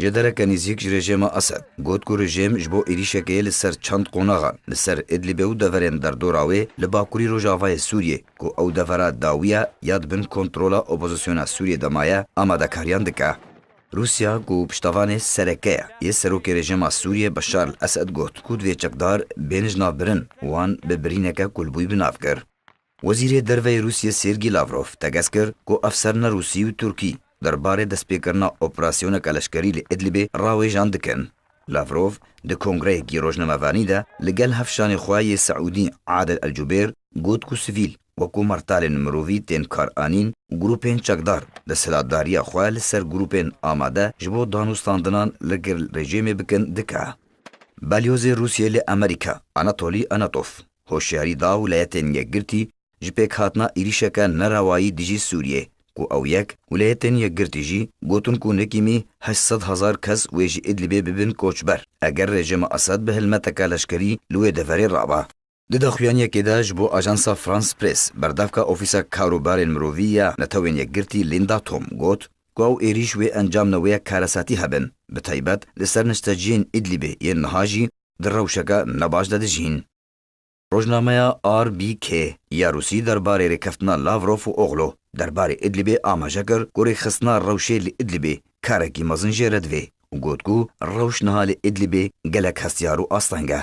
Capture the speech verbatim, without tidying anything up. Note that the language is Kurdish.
Ji dereke nêzîk ji rejêma Esed got ku rejêm ji bo êrîşekê li ser çend qonaxan li ser Idlibê û deverên derdora wê li bakurî rojavayê Sûriyê, ku ew devera dawî ye ya di bin kontrola opozisyona Sûriyê de maye, amadekariyan dike. Rûsya, ku piştevanê sereke ye yê serokê rejêma Sûriyê Beşar el Esed, got ku divê çekdar bên ji nav birin, wan bi birîneke kulbûyî bi nav kir. Wezîrê Derve yê Rûsiyê Sergî Lavrov tekez kir ku efserne Rûsî û Tirkî derbarê destpêkirina operasyoneke leşkerî li Idlibê rawêjan dikin. Lavrov di kongreyekî rojnamevanî de li gel hevşanê xwe yê Seûdî Adil El Cubêr got ku sivîl wekû mertalên mirovî tên karanîn û grûpên çekdar desthilatdariya xwe li ser grûpên amade ji bo danûstandinan li gel rejêmê bikin dike. Balyozê Rûsiyê li Amerîka Anatolî Anatov hoşyarî da Wilayetên Yekgirtî ji pêkhatina êrîşeke nerewayî dijî Sûriyê, ku ew yek Wilayetên Yekgirtî jî gotin ku nekîmî heşt sed hezar kes wê ji Idlibê bibin koçber, eger rejîma Esed bi hilmeteke leşkerî li wê deverê raba. Di daxuyaniyekê de ji bo ajansa France Press berdevka Ofîsa Karûbarên Mirovî ya Netewên Yekgirtî Linda Thom got ku ew êrîş wê encam newêya karesatî hebin, bi taybet li ser nişteciyên Idlibê yên niha jî di rewşeke nebaş de dijîn. Rojnameya R B K ya Rûsî derbarê rêkeftina Lavrov û Oxlo derbarê Idlibê amaje kir ku rêkxistina rewşê li Idlibê karekî mezin jê re divê û got ku rewş niha li Idlibê gelek hestiyar û asteng e.